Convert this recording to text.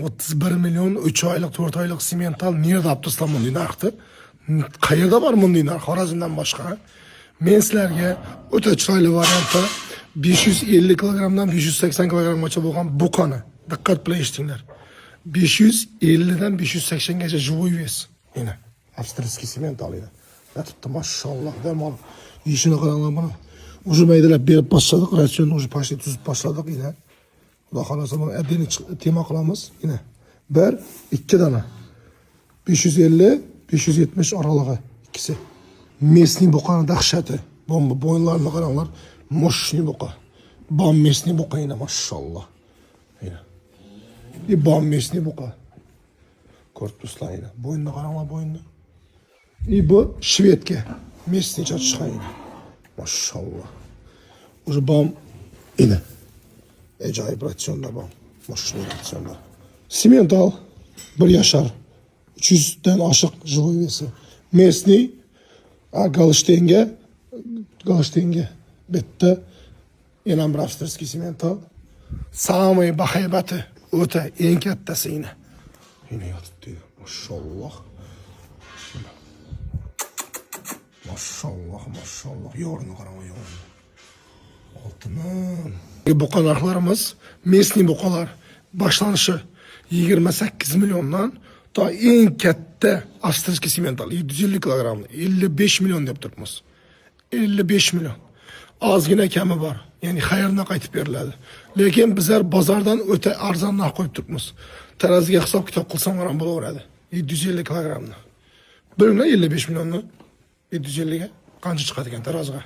31 million 3 oylik, 4 oylik simental nerede olib tursan bunday narxni? Qayerda bor bunday narx Xorazmdan boshqa? Men sizlarga o'ta chiroyli variantda 550 kilogrammdan 580 kilogrammgacha bo'lgan buqani diqqat bilan eshitinglar. 550 dan 580 gacha живой вес. Yana австрийский simental edi. Yotibdi, mashalloh, dam olib. Yeyishini qaranglar buni. Уже maydalab berib boshladik, ratsionni уже почти tuzib boshladik yine. Xudo xohlasa buni отдельно tema qilamiz. Yine. Bir, ikki dona. 550, 570 oralig'i ikkisi. Местный buqani dahshati. Bomba bo'yinlarini qaranglar. Мощный buqa. Bom местный buqa yine, mashalloh. Yine. И bom местный buqa. Ko'rib turibsizlar yine. Bo'ynini qaranglar, bo'ynini. И bu шведка. Местный chatishgan yine. Mashalloh. Уже bom yine. Ajoyib ratsionda bom. Мощный ratsionda. Simental bir yashar. 300 dan oshiq живой вес i. Местный Golshteinga bitta yana bir австрийский simental. Самый bahaybati, o'ta eng kattasi yine. Yine yotibdi. Mashalloh. Mashalloh, mashalloh. Yo'rini qarang, yo'rini. Oltinim. Buqa narxlarimiz, местный buqalar boshlanishi 28 milliondan to eng katta австрийский simental 750 kilogrammli 55 million deb turibmiz. 55 million. Ozgina kami bor. Ya'ni xayrdan qaytib beriladi. Lekin bizlar bozordan o'ta arzon narx qo'yib turibmiz. Taroziga hisob kitob qilsam ham bo'laveradi. 750 kilogrammni. Bilmay 55 millionni 750 ga qancha chiqadi ekan taroziga?